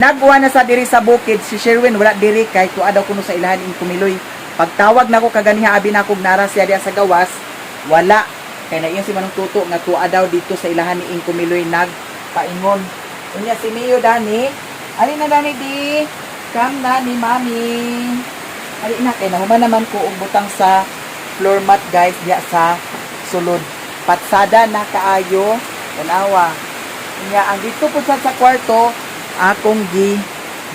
Nagkuha na sa diri sa bukid si Sherwin, wala diri kay tuwa daw kuno sa ilahan ing kumiloy. Pagtawag nako kaganiha, abi nako nara siya diha sa gawas, wala. Kay naiyon si Manong Tuto nga tuwa daw dito sa ilahan ni ing kumiloy nagpaingon. Unya si Mio dani, ali na dani di, come na ni Mami. Ali na kay nahuman naman ko og butang sa floor mat, guys, diha sa sulod. Patsada na kaayo, tanawa. Unya ang dito po sa kwarto akong gi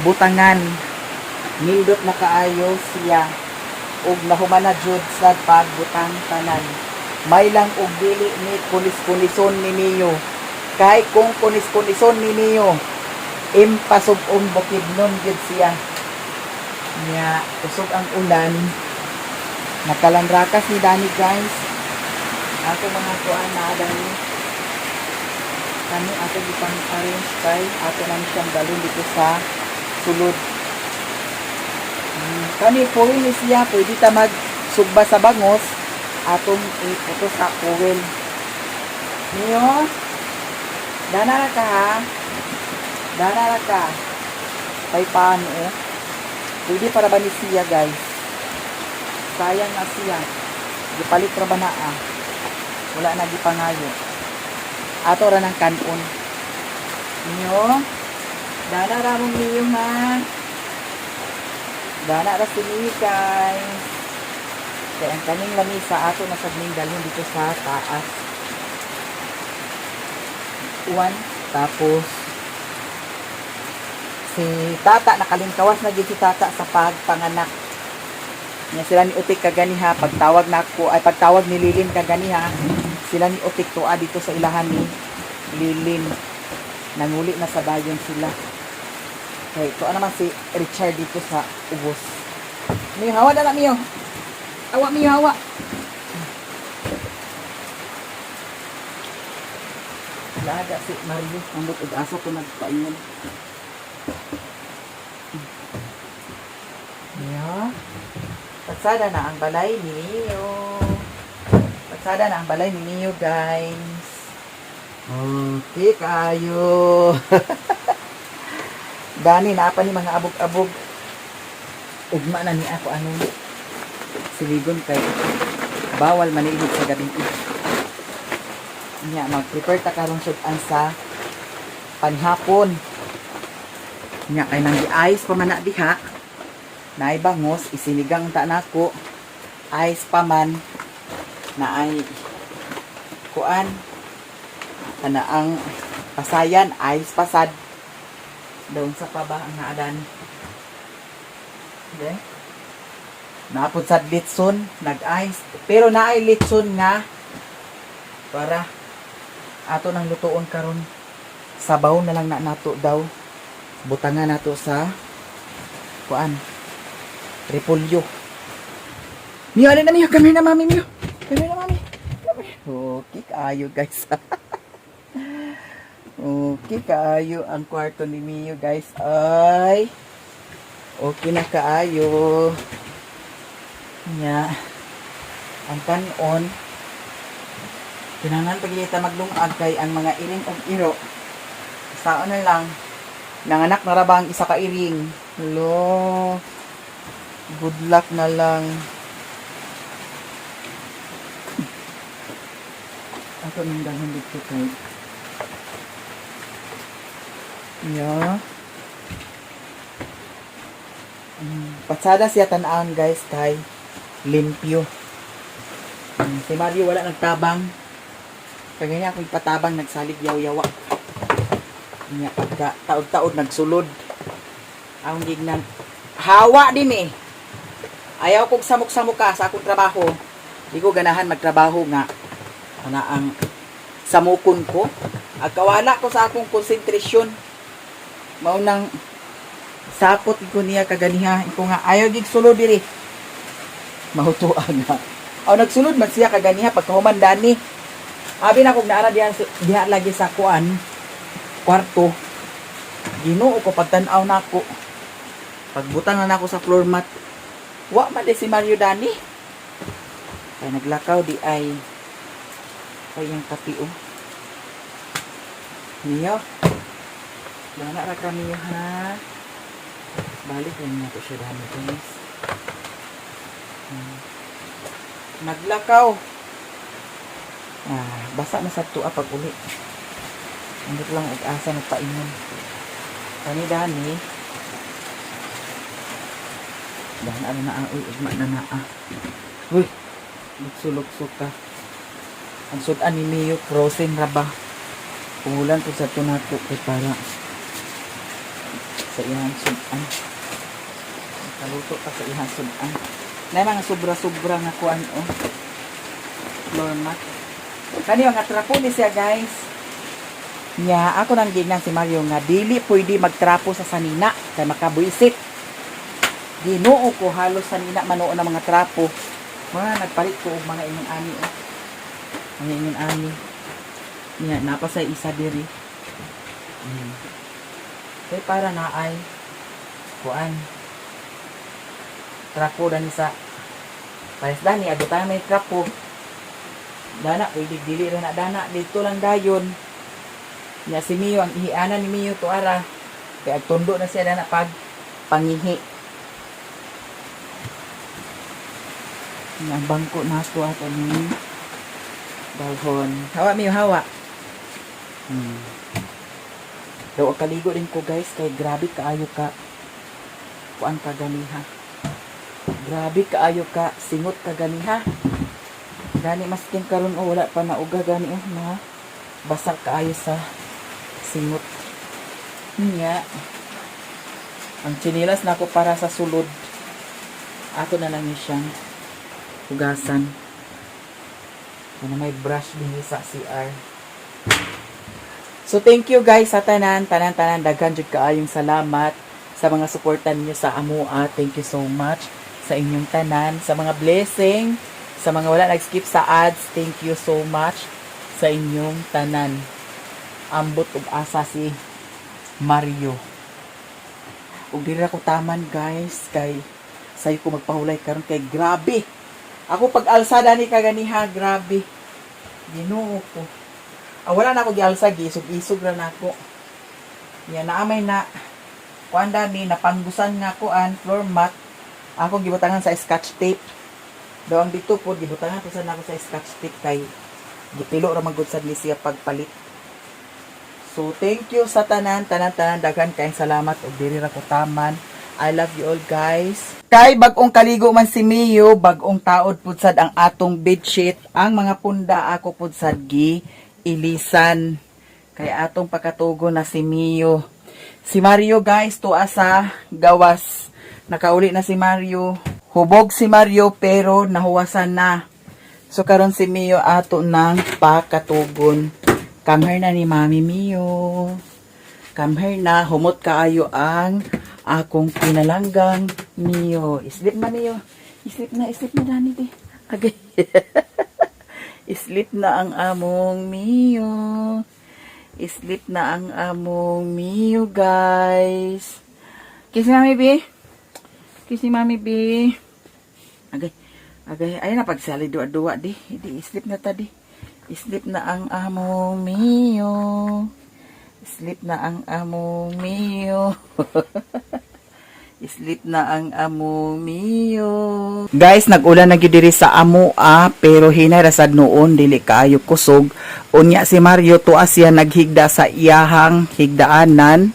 butangan. Nindot na kaayo siya ug nahuman na jud sa pagbutang tanan. May lang og dili ni kunis-kunison ni Mio. Kay kung kunis-kunison ni Mio, impasug-ong bukid nun gyud siya. Nya, kusog ang ulan. Nakalanrakas ni Dani, guys. Ako mga kuan na Dani. Kami ato gipang arrange kay ato nang siyang dalhin dito sa sulod. Kani foil ni siya, pwede ta mag sugba sa bangos, atong iputo sa foil. Niyo, dana ra ka ha. Dana ra ka. Kay paano eh. Pwede para ba ni siya, guys? Sayang na siya. Gipalit ra ba na ah. Wala na gipangayo. Ato ra ng kanon. Niyo, dana ra mong niyo ha. Dana ra si Mio, guys. Kaya ang kaning lamisa ato na sad ning dalhin dito sa taas. Uwan. Tapos si Tata nakalingkawas na gid si Tata sa pagpanganak. Nya sila ni Utik kaganiha pagtawag nako ay pagtawag ni Lilin kaganiha, sila ni Utik tuwa dito sa ilahan ni Lilin. Nanguli na sa dayon sila. Okay, tuwa naman si Richard dito sa ubos. Miyo, hawa na lang, Miyo. Awa, Miyo, hawa. Laga si Mario, ambot og aso ko nagpaingon. Miyo. Pasada na ang balay ni Mio. Pasada na ang balay ni Mio, guys. Okay, kayo. Dani, naa pa ni mga abog-abog. Ugma na ni ako anong siligon kay bawal manilhig sa gabi. Nya, mag-prepare ta karon sud-an sa panihapon. Nya kay nang gi-ice pa man na diha. Naay bangos, isinigang ta nako. Ice pa man naay kuan kana ang pasayan, ice pasad. Daon sa pa ba ang naadan? Okay. Naapod sa litson, nag-ice. Pero naay litson nga para ato nang lutuon karon. Sabaw na lang na nato daw. Butangan nato sa kuan. Repolyo. Mio, alin na Mio? Come here na, Mami, Mio. Come here na, Mami. Come here. Okay, kaayo, guys. Okay, kaayo ang kwarto ni Mio, guys. Ay, okay na kaayo. Nya, ang kanon, kinahanglan pag kita maglungag kay ang mga iring og iro. Saan na lang, nanganak na ra ba ang isa ka iring? Hello. Good luck na lang. Ato nang dalhin dito kay. Yeah. Patsada siya tan-awon, guys, kay limpyo. Si Mario wala nagtabang. Kagaya ako ipatabang nagsalig yaw-yawa. Nya pagka taod-taod nagsulod. Ang gignan hawa din eh. Ayaw kog samok-samok ka sa akong trabaho. Di ko ganahan magtrabaho nga ana ang samukon ko. Agkawala ko sa akong konsentrasyon. Mao nang sapot ko niya kaganiha. Iko nga ayaw gig sulod diri. Mahutua nga. Aw nagsulod man siya kaganiha pagkahuman dani. Abi na kog naara diha, diha lagi sa kuan kwarto. Ginoo ko pagtan-aw nako. Pagbutang na nako sa floor mat. Wa man di si Mario dani. Kay naglakaw di ay kay yung kape oh. Niyo. Dana ra kami, ha. Balik lang nato siya dami, guys. Naglakaw. Ah, basa na sa tuwa pag uli. Ambot lang og asa nagpaingon. Kani dani. Dana na na, uy, ugma na na ah. Uy, lukso-lukso ka. Ang sud-an ni Mio, frozen ra ba? Ulan po sa tunato kay para sa iyang sud-an. Kaluto pa sa iyang sud-an. Na mga sobra-sobra nga kuan oh. Floor mat. Kani mga trapo ni siya, guys. Nya ako nang giingnan si Mario nga dili pwede magtrapo sa sanina kay makabuisit. Ginoo ko, halos sanina manuon ang mga trapo. Mga nagpalit ko og mga ingon ani oh. Mga ingon ani. Nya napa sa isa diri. Kay para na ay kuan. Trapo dani sa pares dani abutan may trapo. Dana pwede dili ra na dana dito lang dayon. Nya si Mio, ang ihianan ni Mio to ara. Kay agtundo na siya dana pag pangihi. Nya ang bangko nato ato ni dalhon. Hawa, Mio, hawa. Daw kaligo din ko, guys, kay grabe kaayo ka kuan ka ganiha. Grabe kaayo ka singot ka ganiha. Gani maskin karon oh, wala pa nauga gani oh na basa kaayo sa singot. Nya ang tsinilas nako para sa sulod. Ato na lang ni siyang hugasan. Ano, may brush din sa CR. So thank you guys sa tanan, tanan tanan, daghan jud kaayong salamat sa mga suporta ninyo sa amoa. Thank you so much sa inyong tanan, sa mga blessing, sa mga wala nag-skip sa ads. Thank you so much sa inyong tanan. Ambot og asa si Mario. Ug dili ra ko taman, guys, kay sayo ko magpahulay karon kay grabe. Ako pag alsada ni kaganiha, grabe. Ginoo ko. Ah, wala na ako gialsa, giisog-isog ra nako. Ya naamay na kuan dani napanggusan nga kuan floor mat. Ako gibutangan sa scotch tape. Daw ang dito po gibutangan ko sa nako sa scotch tape kay gipilo ra man gud sad ni siya pagpalit. So thank you sa tanan, tanan tanan, daghan kayong salamat ug diri ra ko taman. I love you all, guys. Kay bag-ong kaligo man si Mio, bag-ong taod pud sad ang atong bedsheet, ang mga punda ako pud sad gi ilisan. Kay atong pakatugo na si Mio. Si Mario, guys, tuwa sa gawas. Nakauli na si Mario. Hubog si Mario pero nahuwasan na. So karon si Mio ato nang pakatugon. Come here na ni Mami Mio. Come here na, humot kaayo ang akong pinalanggang Mio. Sleep na, Mio. Sleep na dani di. Agay. Sleep na ang among Mio. Sleep na ang among Mio, guys. Kiss ni Mami B. Kiss ni Mami B. Agay. Agay, ay na pagsali duwa-duwa di. Di sleep na ta di. Sleep na ang among Mio. Sleep na ang among Mio. Sleep na ang among Mio. Guys, nag-ulan na gyud diri sa amoa pero hinay ra sad noon, dili kaayo kusog. Unya si Mario tuwa siya naghigda sa iyahang higdaanan.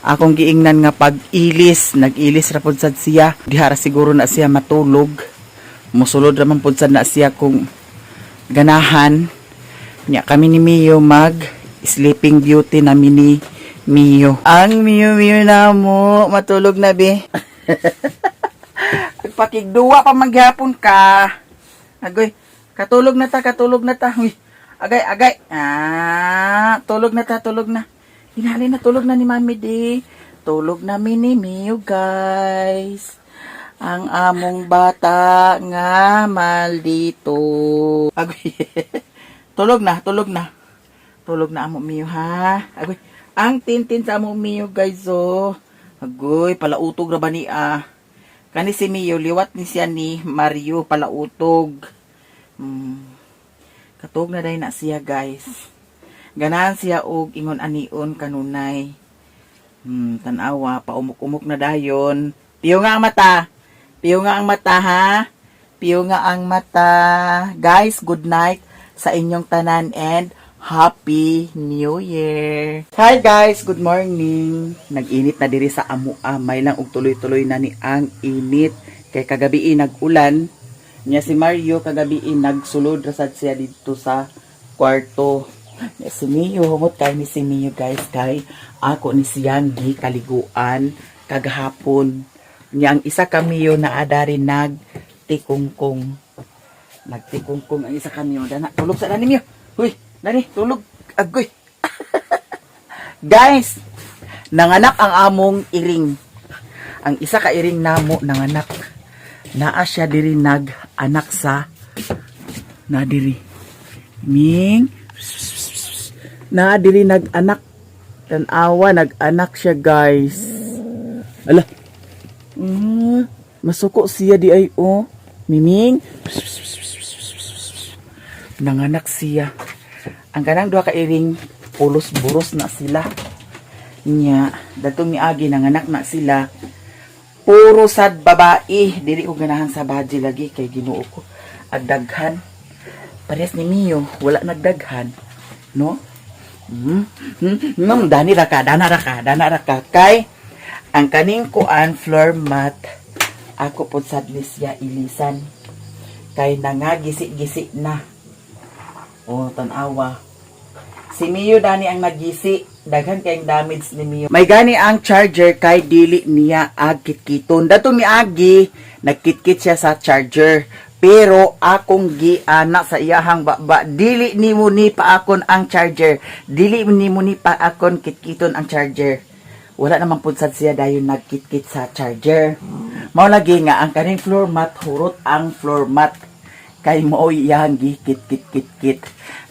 Akong giingnan nga pag-ilis, nag-ilis ra pud sad siya. Diha ra siguro na siya matulog. Musulod ra man pud sad na siya kung ganahan. Nya kami ni Mio mag Sleeping Beauty na mini Mio. Ang Mio Mio na mo, matulog na be. Agpakigduwa pa maghapon ka. Agoy, katulog na ta, katulog na ta. Uy, agay, agay. Ah, tulog na ta, tulog na. Hinali na, tulog na ni Mami di. Tulog na mi ni Mio, guys. Ang among bata nga maldito. Agoy. Tulog na, tulog na. Tulog na amo Mio ha. Agoy. Ang tintin sa amo Mio, guys, oh. Agoy, palautog ra ba ni ah. Kani si Mio liwat ni siya ni Mario, palautog. Katog na day na siya, guys. Ganahan siya og ingon anion kanunay. Tanawa, paumok-umok na dayon. Piyo nga ang mata. Piyo nga ang mata, ha? Piyo nga ang mata. Guys, good night sa inyong tanan and Happy New Year! Hi guys, good morning. Nag-init na diri sa amua, may lang og tuloy-tuloy na ni ang init. Kay kagabi nag-ulan. Nya si Mario kagabi nagsulod ra sad siya didto sa kwarto. Nya si Mio, humot kay ni si Mio, guys, kay ako ni siyang gikaliguan kagahapon. Nya ang isa ka Mio na adari nagtikungkong. Nagtikungkong ang isa ka Mio. Dana, tulog sa dani, Mio. Huy, dani, tulog. Agoy. Guys, nanganak ang among iring. Ang isa ka iring namo nanganak. Naa siya diri nag anak sa na diri. Ming, naa diri nag-anak. Tanawa, nag-anak siya, guys. Ala. Masuko siya di ay, oh. Miming. Nanganak siya. Ang kanang duha ka iring pulos buros na sila. Nya, datong miagi nanganak na sila. Puro sad babae. Dili ko ganahan sa baji lagi kay Ginoo ko. Agdaghan. Parehas ni Mio, wala nagdaghan. No? Dani ra ka, dana ra ka, dana ra ka. Kay, ang kaning kuan floor mat, ako pod sad ni siya ilisan. Kay nangagisi-gisi na. Oh, tanawa. Si Mio dani ang nagisi. Daghan kayong damage ni Mio. May gani ang charger kay dili niya agkitkiton. Dato miagi, nagkitkit siya sa charger. Pero akong giana sa iyahang baba, dili nimo ni paakon ang charger. Dili nimo ni paakon kitkiton ang charger. Wala namang pud sad siya dayon nagkitkit sa charger. Mao lagi nga ang kaning floor mat, hurot ang floor mat kay mao iyang gikit kit kit kit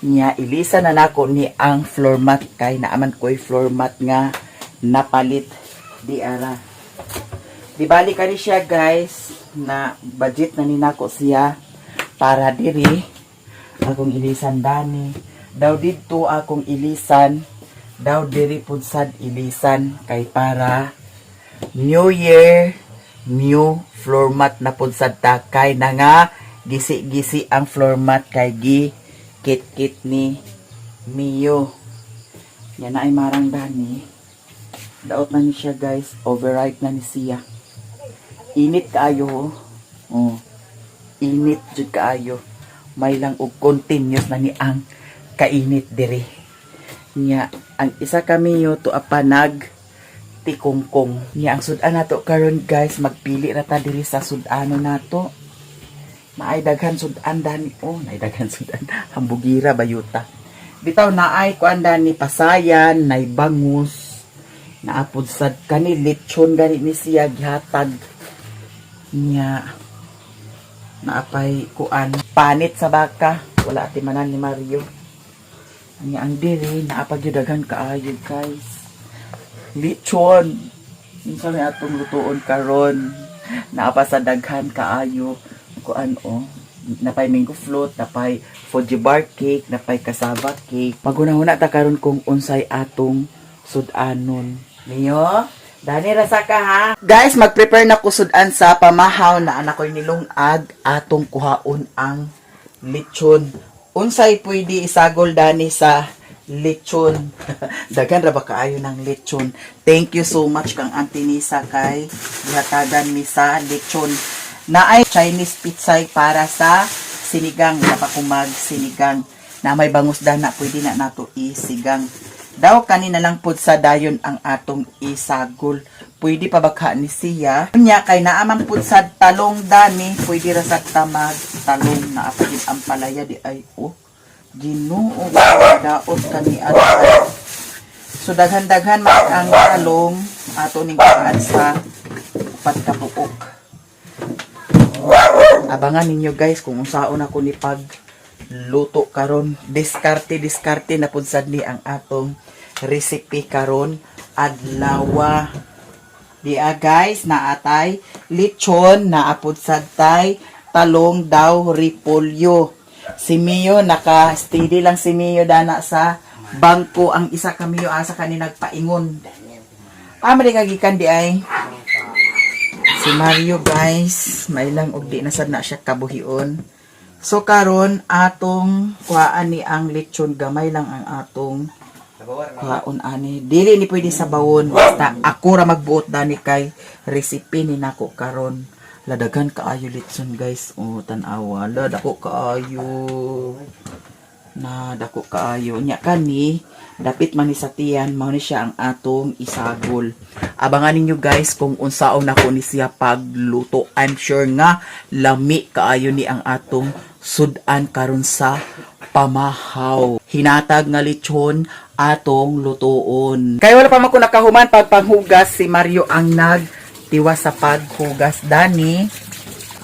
niya. Ilisa na nako ni ang floor mat kay naaman ko'y floor mat nga napalit di ara. Di bali kani siya, guys, na budget na ni nako siya para diri akong ilisan dani, daw didto akong ilisan, daw diri pud sad ilisan kay para New Year, new floor mat na pud sad ta kay na nga gisi-gisi ang floor mat kay gi kit-kit ni Mio. Yan na ay marang dani. Daot na ni siya, guys, overripe na ni siya. Init kaayo, oh. Oh. Init jud kaayo. May lang og continuous na ni ang kainit diri. Nya ang isa ka Mio to apa nag tikungkong. Nya ang sudan nato karon, guys, magpili ra ta diri sa sudano nato. Naay daghan sudan dani, oh, naay daghan sudan. Hambugira bayuta. Bitaw naay kuan dani, pasayan, nay bangus. Naapod sad kani lechon gani ni siya gihatag. Nya naapay kuan, panit sa baka. Wala ati manan ni Mario. Nya ang diri naapag gyud daghan kaayo, guys. Lechon. Unsa may atong lutuon karon? Naa pa sa daghan kaayo kuan, oh. Napay mango float, napay Fuji bar cake, napay cassava cake. Magunahuna ta karon kung unsay atong sudanon. Mio, dani ra sa ka ha. Guys, mag-prepare na ko sudan sa pamahaw na anak ko'y nilungag, atong kuhaon ang lechon. Unsay pwede isagol dani sa lechon? Daghan ra ba kaayo ng lechon? Thank you so much kang Auntie Nisa kay gihatagan mi sa lechon. Naay Chinese pitsay para sa sinigang, na pa kumag sinigang. Na may bangus dana, pwede na nato isigang. Daw kanina lang pud sa dayon ang atong isagol. Pwede pa ba ni siya? Nya kay naaman pud sa talong dani, pwede ra sa tamag talong na apagid ang palaya di ay, oh. Ginoo, daot kani adto. So daghan-daghan man ang talong ato ning kuhaan sa upat ka buok. Abangan ninyo, guys, kung unsaon ako ni pag luto karon. Diskarte diskarte na pud sad ni ang atong recipe karon adlawa. Di ah, guys, naatay lechon, naapod sad tay talong daw repolyo. Si Mio naka steady lang, si Mio dana sa bangko. Ang isa ka Mio asa kani nagpaingon. Ah, mali ka gikan di ay. Si Mario, guys, may lang og di na sad na siya kabuhion. So karon atong kuhaan ni ang lechon, gamay lang ang atong kuhaon ani. Dili ni pwede sa bawon, basta ako ra magbuot dani kay recipe ni nako karon. Ladagan kaayo litson, guys. Oh, tan-awa, la dako kaayo. Na dako kaayo nya kani dapit man ni sa tiyan, mao ni siya ang atong isagol. Abangan ninyo, guys, kung unsaon nako ni siya pagluto. I'm sure nga lami kaayo ni ang atong sudan karon sa pamahaw. Hinatag nga lechon atong lutuon. Kay wala pa man ko nakahuman pagpanghugas, si Mario ang nagtiwas sa paghugas dani.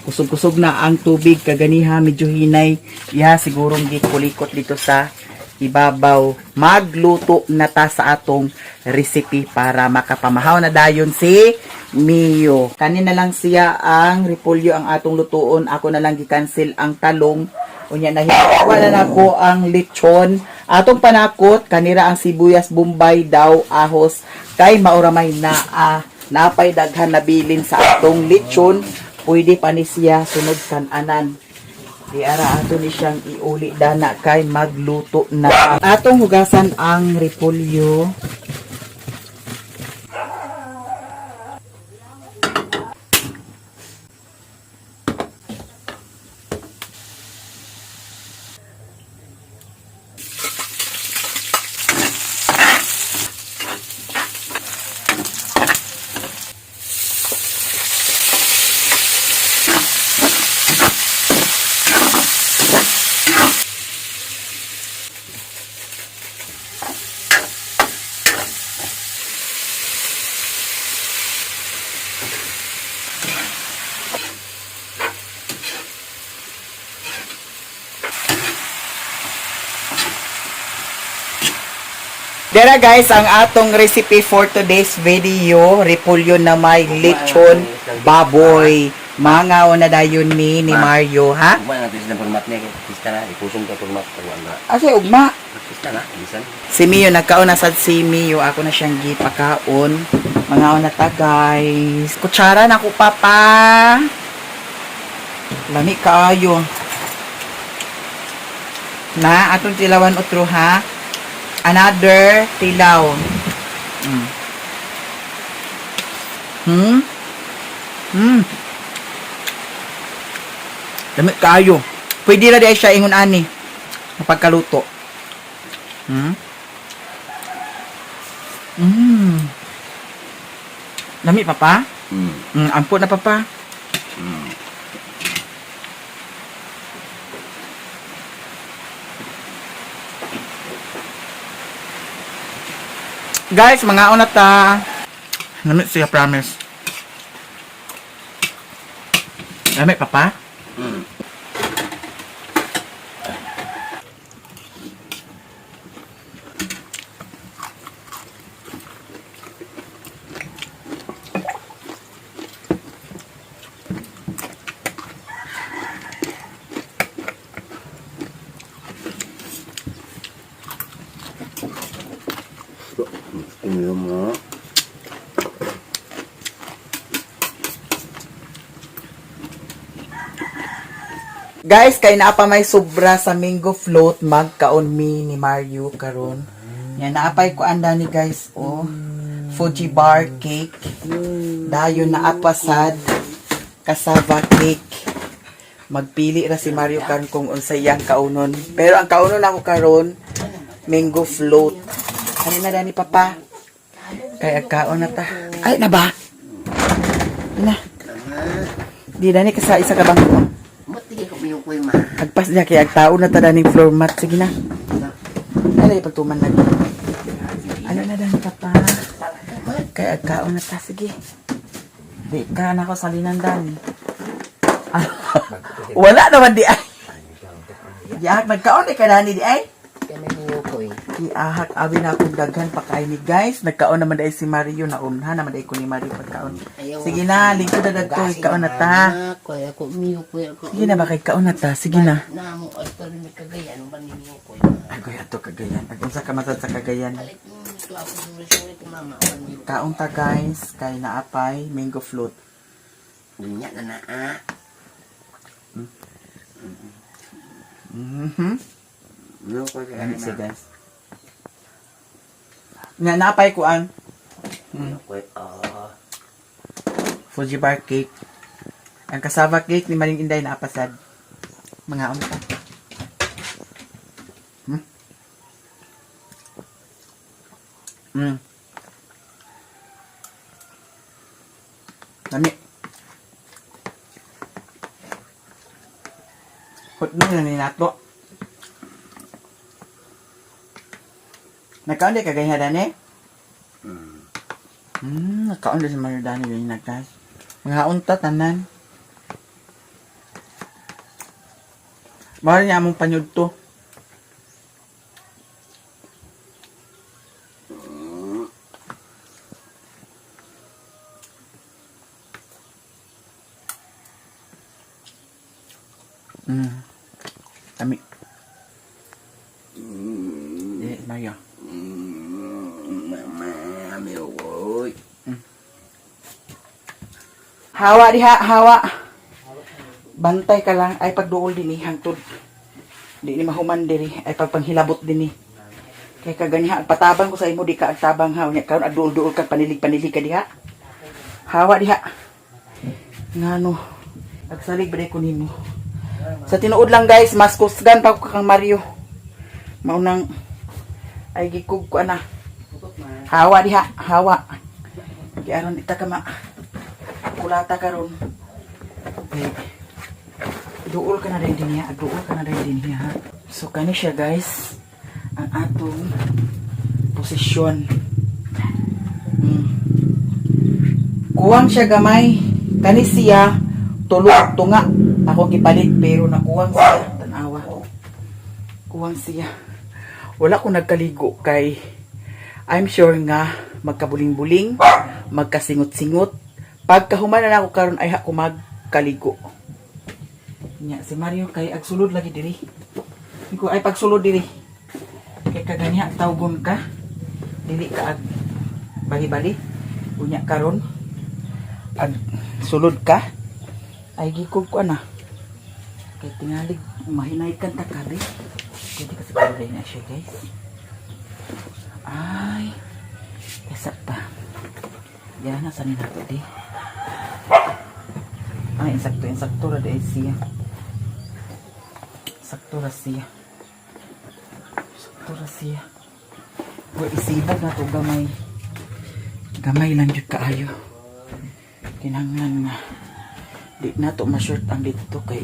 Kusog-kusog na ang tubig kaganiha, medyo hinay. Ya, sigurong gikulikot dito sa ibabaw. Magluto na ta sa atong recipe para makapamahaw na dayon si Mio. Kanina lang siya ang repolyo ang atong lutuon. Ako na lang gi-cancel ang talong. Unya na wala na ko ang lechon. Atong panakot kanira ang sibuyas bombay daw ahos kay maoramay na napay daghan na bilin sa atong lechon. Pwede pa ni siya sunod kananan. Di ara ato ni siyang iuli dana kay magluto na. Atong hugasan ang repolyo. Dera, guys, ang atong recipe for today's video, repolyo na may lechon baboy. Mga na dayon mi ni Mario, ha? Ugma na natin sila format niya. Kista na, ipusong ka format. Pagwaan na. Asa ugma? Kista na, bisan. Si Mio, nagkaon na sad si Mio. Ako na siyang gipakaon. Mga na ta, guys. Kutsara na ko, papa. Lami kaayo. Na, atong tilawan otro, ha? Another tilaw. Lami kaayo. Pwede ra di ay siya ingon ani. Pagkaluto. Lami, papa? Hmm. Ampo na, papa. Guys, mga una ta. Lami siya, promise. Lami, papa? Hmm. Tingnan mo. Guys, kay naa pa may sobra sa mango float, magkaon mi ni Mario karon. Yan naapay ko anda ni, guys, oh. Fuji bar cake. Dayon naa pa sad cassava cake. Magpili ra si Mario karon kung unsay iyang kaunon. Pero ang kaunon ako karon mango float. Ano na dani, papa? Kay agkaon na ta. Ay na ba? Na. Di dani ka sa isa ka bangko. Matigay ko miyukoy ma. Agpas niya kay agtao na ta daning floor mat. Sige na. Ano pagtuman na. Ano na dan papa? Kay agkaon na ta, sige. Di ka na ako salinan dan. Ah, wala naman di ay. Di ahak nagkaon di ka nani di ay. Kami miyukoy. Di ahak abi na akong daghan pa kay ni, guys. Nagkaon naman dai si Mario, naunha naman dai ko ni Mario pagkaon. Sige na, lingkod na dagko kaon na ta. Kaya ko miyukoy ako. Sige na ba kay kaon na ta? Sige na. Namo ato ni Cagayan ba ni miyukoy. Agoy ato Cagayan. Ag unsa ka matad sa Cagayan? Alit mo. Ito ako suri-suri ko mama. Kaon ta guys, kay naapay mango float. Unya na na ah. No ko kay Lami siya guys. Nga naapay kuan. No ko ah. Fuji bar cake. Ang cassava cake ni Maring Inday naapasad. Mga unta. Lami. Hot na ni nato. Nagkaon di ka gaya dani? Nagkaon di si Mario Dani ganyan na guys. Mga unta tanan. Mahal niya among panyod to. Tami. Eh, Mario. Mama, mi oy. Hawa diha, hawa. Bantay ka lang ay pagduol dinhi hangtod. Di ni mahuman diri ay pagpanghilabot dinhi. Kay kaganiha patabang ko sa imo di ka agtabang ha unya karon agduol-duol ka panilig-panilig ka diha. Hawa diha. Ngano? Agsalig ba ko nimo? Sa tinuod lang guys, mas kusgan pa ko kang Mario. Maunang ay gikug ko ana. Hawa diha, hawa. Di aron ita ka ma kulata karon. Okay. Duol ka na rin din niya. Duol ka na rin din niya. Ha? So kani siya guys ang atong posisyon. Kuwang siya gamay. Kani siya tulo tunga. Ako gipalit pero nakuwang siya tanawa. Kuwang siya. Wala ko nagkaligo kay I'm sure nga magkabuling-buling, magkasingot-singot. Pagkahuman na ako karon ay ako magkaligo. Nya si Mario kay agsulod lagi diri. Ko ay pagsulod diri. Kay kaganiha tawgon ka. Dili ka ag bali-bali. Unya karon ag sulod ka ay gikog ko ana. Kay tingalig mahinay kan ta kabi. Pwede kasi kulay na siya guys. Ay, kesa pa. Yan na sanin nato di. Ay, insakto, insakto ra di siya. Sakto ra siya. Sakto ra siya. Wa isibog na to gamay. Gamay lang jud kaayo. Kinahanglan nga di na to ma-short ang dito kay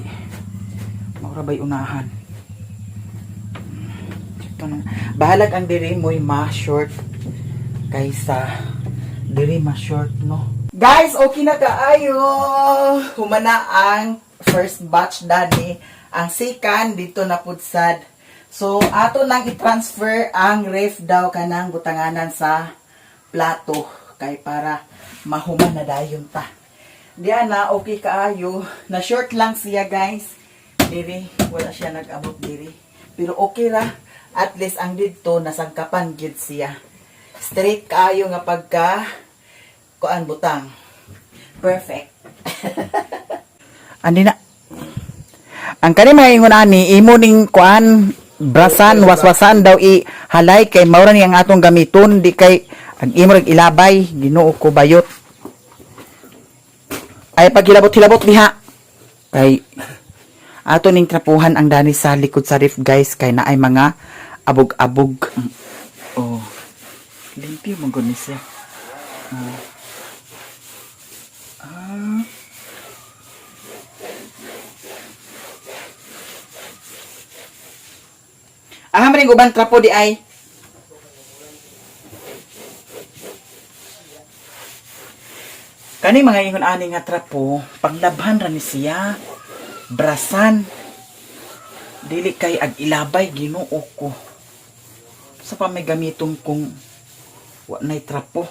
maura bay unahan. Ito na. Bahalag ang diri mo'y ma-short kaysa diri ma-short, no? Guys, okay na kaayo! Humana ang first batch dani. Ang second, dito na pudsad. So, ato nang i-transfer ang ref daw kanang butanganan sa plato kay para mahuman na dayon ta. Diyan na, okay kaayo. Na short lang siya, guys. Diri, wala siya nag-abot diri. Pero okay ra. At least ang didto nasangkapan gid siya. Straight kaayo nga pagka kuan butang. Perfect. Andi na. Ang kani mga ingon ani imo ning kuan brasan waswasan daw i halay kay maura ni ang atong gamiton di kay ang imo rag ilabay Ginoo ko bayot. Ay paghilabot-hilabot diha. Kay ato ning trapuhan ang dani sa likod sa ref guys kay naay mga abog-abog. Oh. Limpyo man gud ni siya. Oh. Ah. Ah, maring uban trapo di ay. Kani mga ingon ani nga trapo, panglabhan ra ni siya. Brasan. Dili kay ag ilabay Ginoo ko. Sa pa may gamiton kung wa nay trapo.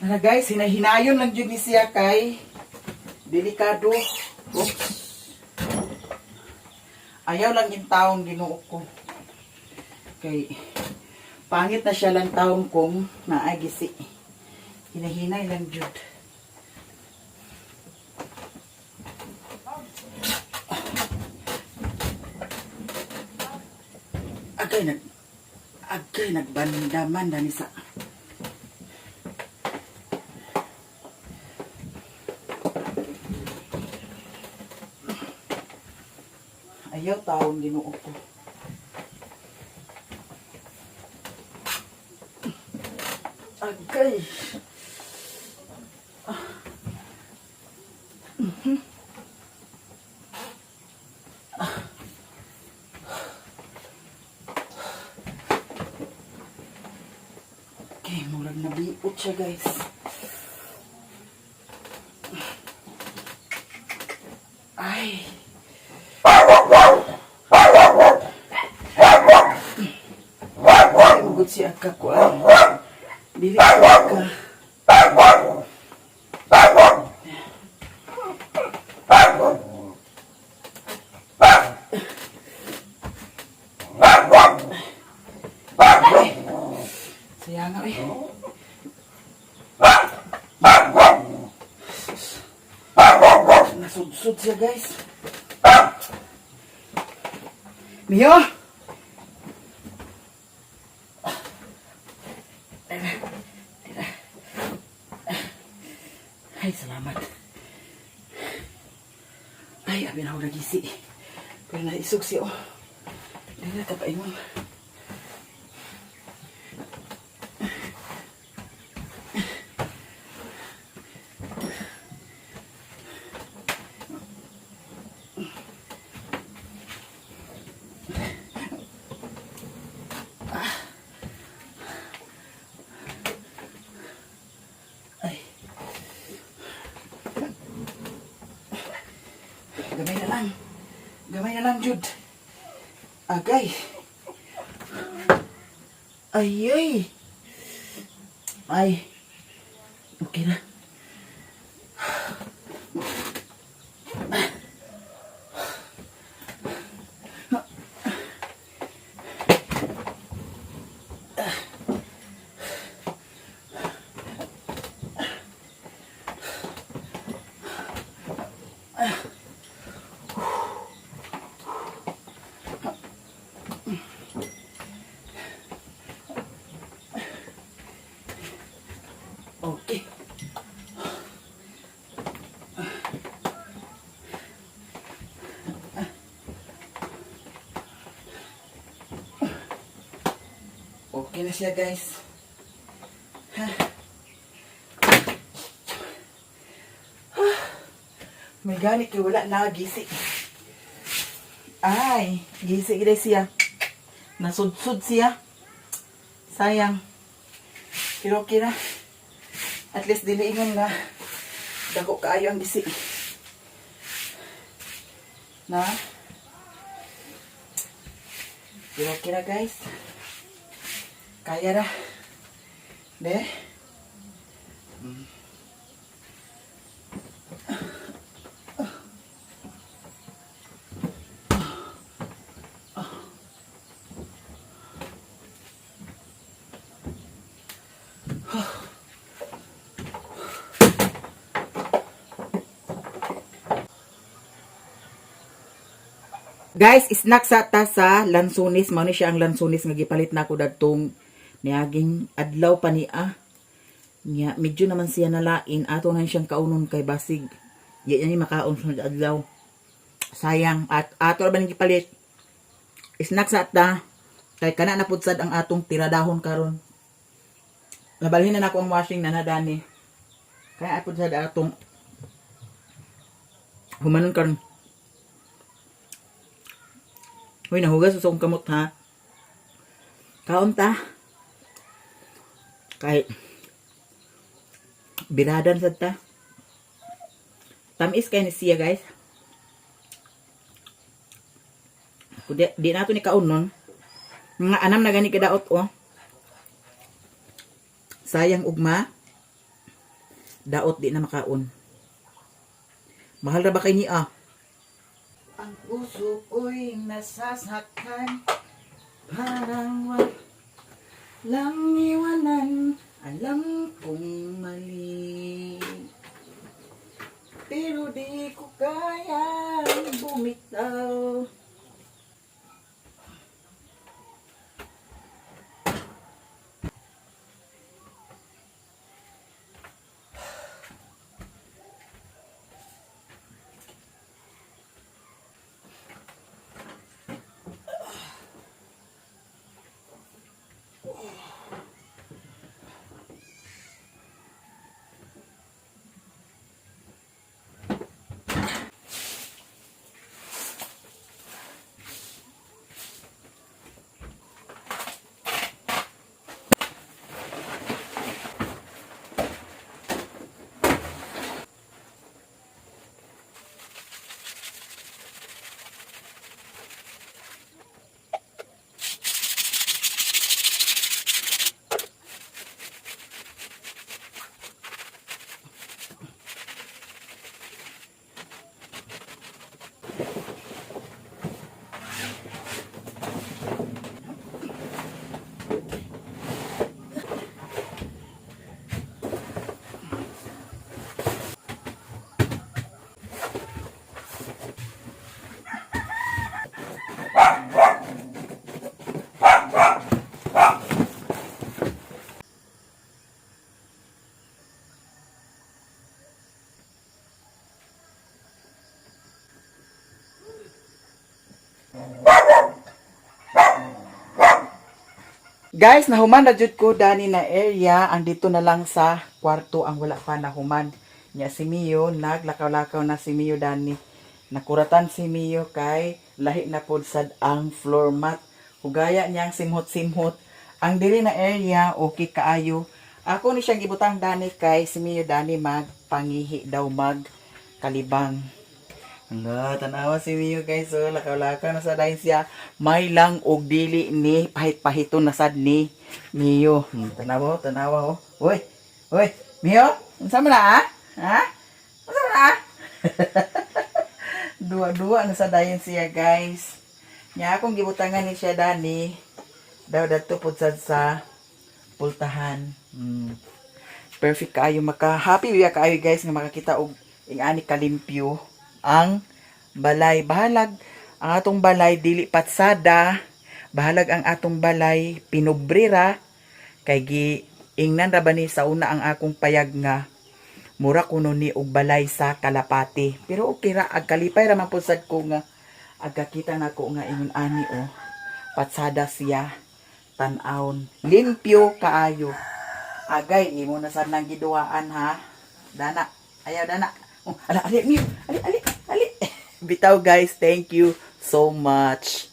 Ano guys, hinahinayon lang jud ni siya kay delikado. Oops. Ayaw lang yung taong Ginoo ko. Kay pangit na siya lang taong kung naagisi. Hinahinay lang jud. Agay nagbandaman na ni sa. Ayaw taong Ginoo ko. Agay. Ah. Ah. Okay, murag nabiot siya, guys. Ay. Ay, ugod si Aka ko ay. Dili si Aka. Ay, sayang nga eh. Nasudsud siya, guys. Mio! Ay, salamat. Ay, abi na ako nagisi. Pero naisog siya, oh. Hindi na tapaingon. Ay. Gamay na lang. Gamay na lang, Jude. Agay. Ay, ay. Ay. Okay na. Okay. Okay na siya, guys. Ha? Ah. May ganit kay wala na gisi. Ay, gisi gid siya. Nasudsud siya. Sayang. Pero okay na. At least dili ingon na dako kaayo ang gisi. Na? Pero okay na, guys. Kaya ra. De? Guys, snack sa ta sa lansunis. Mao ni siya ang lansunis nga gipalit nako dadtong niaging adlaw pa niya. Nya, medyo naman siya nalain. Ato na siyang kaunon kay basig. Di niya ni makaon sa adlaw. Sayang. At ato ra ba ning gipalit? Snack sa ta. Kay kana na pud sad ang atong tiradahon karon. Nabalhin na nako ang washing na nadani. Kaya pud sad atong humanon karon. Uy, nahugas sa akong kamot ha. Kaon ta. Kay biradan sad ta. Tamis kay ni siya, guys. Kung di nato ni kaon nun. Mga anam na gani kadaot oh. Sayang ugma. Daot di na makaon. Mahal ra ba kay niya? Ang puso ko'y nasasaktan, parang walang iwanan. Alam kong mali, pero di ko kaya bumitaw. Guys, nahuman na jud ko dani na area. Ang dito na lang sa kwarto ang wala pa nahuman. Nya si Mio, naglakaw-lakaw na si Mio dani. Nakuratan si Mio kay lahi na pod sad ang floor mat. Hugaya niyang simhot-simhot. Ang diri na area okay kaayo. Ako ni siyang gibutang dani kay si Mio dani magpangihi daw, mag kalibang. Ala, tanawa si Mio, guys. Oh, lakaw-lakaw na sa dayon siya. May lang og dili ni pahit-pahito na sad ni Mio. Tanawa, oh, tanawa oh. Uy, uy, Mio, unsa man na ah? Ha? Unsa man na ah? Duwa-duwa na sa dayon siya, guys. Nya akong gibutangan ni siya dani. Daw dadto pud sad sa pultahan. Perfect kaayo, maka happy biya kaayo, guys, nga makakita og ing-ani kalimpyo ang balay. Bahalag ang atong balay dili patsada, bahalag ang atong balay pinobrera kay gi ingnan ra ba ni sa una ang akong payag nga mura kuno ni og balay sa kalapati. Pero okay ra, ag kalipay ra man pud sad ko nga agkakita nako nga ingon ani oh. Patsada siya tan-awon. Limpyo kaayo. Agay, imo na sad nang giduhaan ha. Dana, ayaw dana. Oh, ala, ali, Mio. Ali, ali, ali. Bitaw, guys, thank you so much.